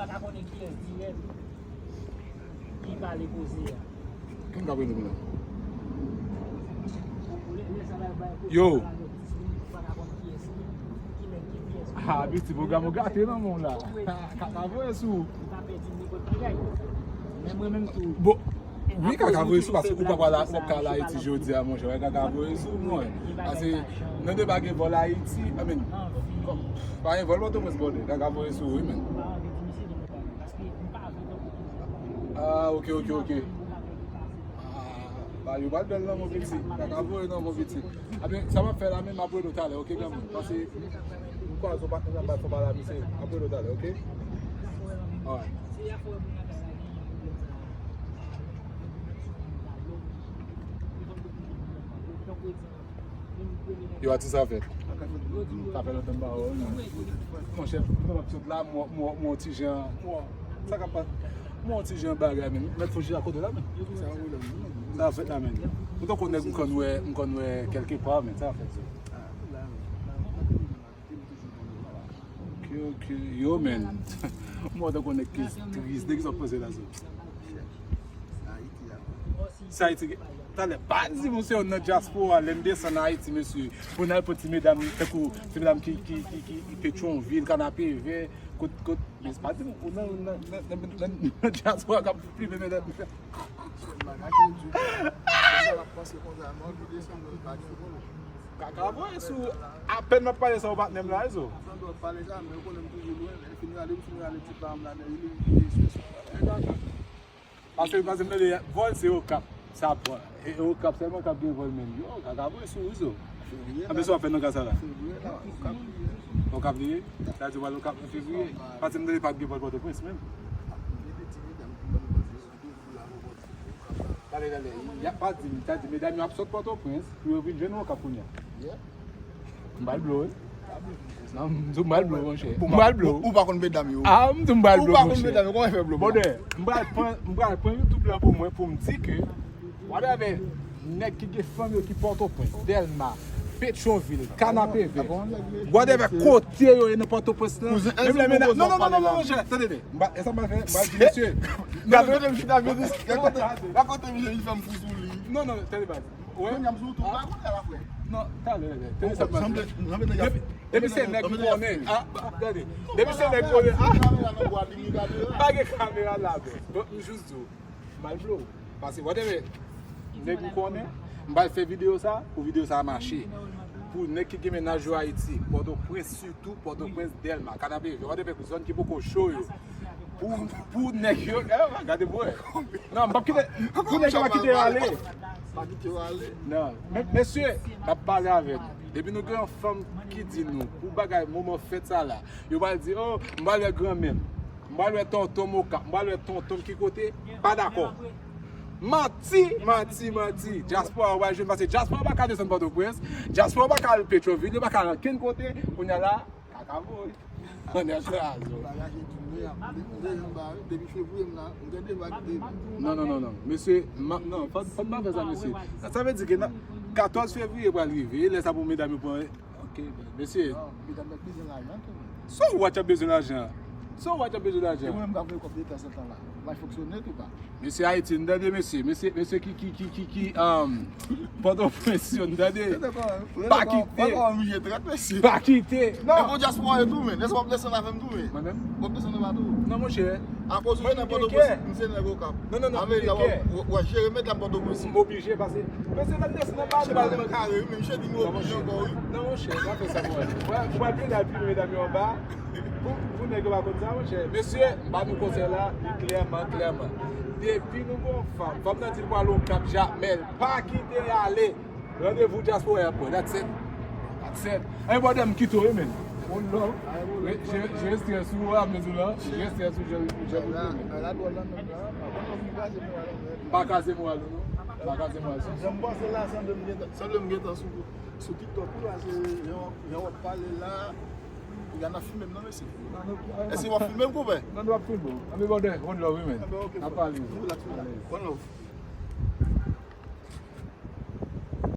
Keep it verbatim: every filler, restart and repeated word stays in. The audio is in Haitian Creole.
Pa konnen kiyès dirèk ki pale koze a. Ki m ka prele m la? Yo. Ha, piti pwogram ou gate nan men w la. Kaka voye sou. Bon, wi, kaka voye sou paske ou pa pral ou pa ka al Ayiti jodi a, monchè. Wè, kaka voye sou, mwen. Paske nan de pa gen vòl Ayiti, I mean, pa gen vòl Pòtoprens, brother. Kaka voye sou, wi, men. Ah, ok, ok, ok. Ah, ba yo pral bèl nan mon piti. Kaka voye nan mon piti. Aben, sa m ap fè la menm, m ap rele w talè, ok, granmoun? Paske m kwaze w pa, m pa fè pale a misye. M ap rele w talè, ok? Alright. Yo, atis sa fèt. Sa fè lontan m pa wè w, non. Monchè, m ap sot la, m wè w ti jan, m wè sa k ap pase. M wè w ti jan bagay, men. Mèt fon chita kote la, men. Sa fèt la, men. Ou tankou nèg m konn wè, m konn wè kèlke pa, men. Sa fèt, sa. Ok, ok. Yo, men. M wè w tankou nèg ki tris. De ki sa w panse la, sa? Sa Ayiti gen. Talè, pa di m ou se youn nan dyaspora, lè n desann Ayiti, mesye, pou n al pran ti medam, tankou ti medam ki, ki, ki, ki, ki Petyonvil, Kanapevè, kot, kot, men pa di m ou nan, nan, nan, nan, nan, nan dyaspora k ap filme medam. Kaka voye sou, apèn m ap pale sa ou patnè m la, eso. Paske, paske m tande vòl se Okap sa pran. E Okap sèlman k ap gen vòl menm. Yo, kaka voye sou, eso. Anben sa w ap fè nan ka sa la? Okap li ye? Sa di w al Okap nan fevriye? Paske m tande pa t gen vòl Pòtoprens menm. Tande, tande. Y ap pa di m, sa di medam yo ap sot Pòtoprens pou yo vin jwenn ou Okap kounye a. M ba l blo, wi. Non, m di w m ba l blo, monchè. M ba l blo. Ou pa konn medam yo. Ah, m di w m ba l blo, monchè. Ou pa konn medam yo, kòman fè blo? Brother, m pral pran, m pral pran YouTube la pou mwen, pou m di ke whatever nèg ki gen fanm yo ki Pòtoprens, Dèlma, Petyonvil, Kanapevè, whatever kote yo ye nan Pòtoprens lan. Menm lè medam, non, non, non, non, non, monchè, tande, tande. M ba, e sa m ba fè, m ba di mesye. Gade kote m chita, gade kote, gade kote misye vin fè m fou sou li. Non, non, tande baz. Kounye a m sou YouTube la, kounye a la, frè. Non, talè, talè. Tande sa m ba fè. Depi se nèg m konnen, ah, gade. Depi se nèg m konnen, ah. Pa gen kamera la, bro. Bon, m jis di w. M ba l blo. Paske whatever nèg m konnen, m ba l fè videyo sa, pou videyo sa mache. Pou nèg ki gen mennaj yo Ayiti, Pòtoprens sitou, Pòtoprens, Dèlma, Kanapevè, whatever zòn ki poko cho yo. Pou, pou nèg yo, eh, gade bwè. Non, m p ap kite, pou nèg yo pa kite yo ale. Pa kite yo ale. Non, men, mesye, m ap pale avè nou. Depi nou gen yon fanm ki di nou, pou bagay moman fèt sa la, yo pral di, oh, m pral wè granmè m. M pral wè tonton m Okap, m pral wè tonton m ki kote, pa dakò. Manti, manti, manti. Dyaspora yo pral jwenn, paske dyaspora pa ka desann Pòtoprens, dyaspora pa ka al Petyonvil, yo pa ka al ankenn kote. Kounye a la, kaka voye. Ann kraze w. Non, non, non, non. Mesye, non, fò, fò n pa fè sa, mesye. Sa vle di ke katòz fevriye pral rive, lè sa pou medam yo pran. Ok, mesye. Non, medam yo bezwen lajan tou. So what y ap bezwen lajan? So what y ap bezwen lajan? E mwen menm ka voye kòb de tanzantan la. M ap fonksyone tou pa. Mesye Ayiti, n tande mesye, mesye, mesye ki, ki, ki, ki, ki, um, Pòtoprens yo, n tande. Pa kite. Pa kite. Non. E pou dyaspora yo tou, men. Èske w ap desann avè m tou, men? Mwen menm? W ap desann anba tou? Non, monchè. Akoz ou se nan Pòtoprens, m se nèg Okap. Non, non, non. Avè w ap jere medam Pòtoprens. M oblije pase. Mesye, n ap desann anba tou. Chèn nan kare, wi, men misye di m oblije ankò, wi. Non, monchè, pa fè sa, mwen. Mwen, mwen plede al filme medam yo anba. Pou, pou nèg yo pa konn sa, monchè. Mesye, m ba nou konsèy la, li klèman, klèman. Depi nou gon fanm, fanm nan di l pral Okap, Jakmèl, pa kite l ale. Randevou dyaspora y ap pran. That's it. That's it. Anyen bòdè m kite w, wi, men. One love. Jere strès ou, a mezon lan. Jere strès ou, jere, jere. Pa kraze moral ou, non. Pa kraze moral ou. Jan m panse la, sanble m gentan, sanble m gentan sou, sou TikTok, wi, paske jan, jan w ap pale la, Gade, n ap filme m non, mesye. Èske w ap filme m, konpè? Non, nou ap filme w. Anben, brother, one love, wi, men. Anben, ok, n ap pale. Relax, relax. One love.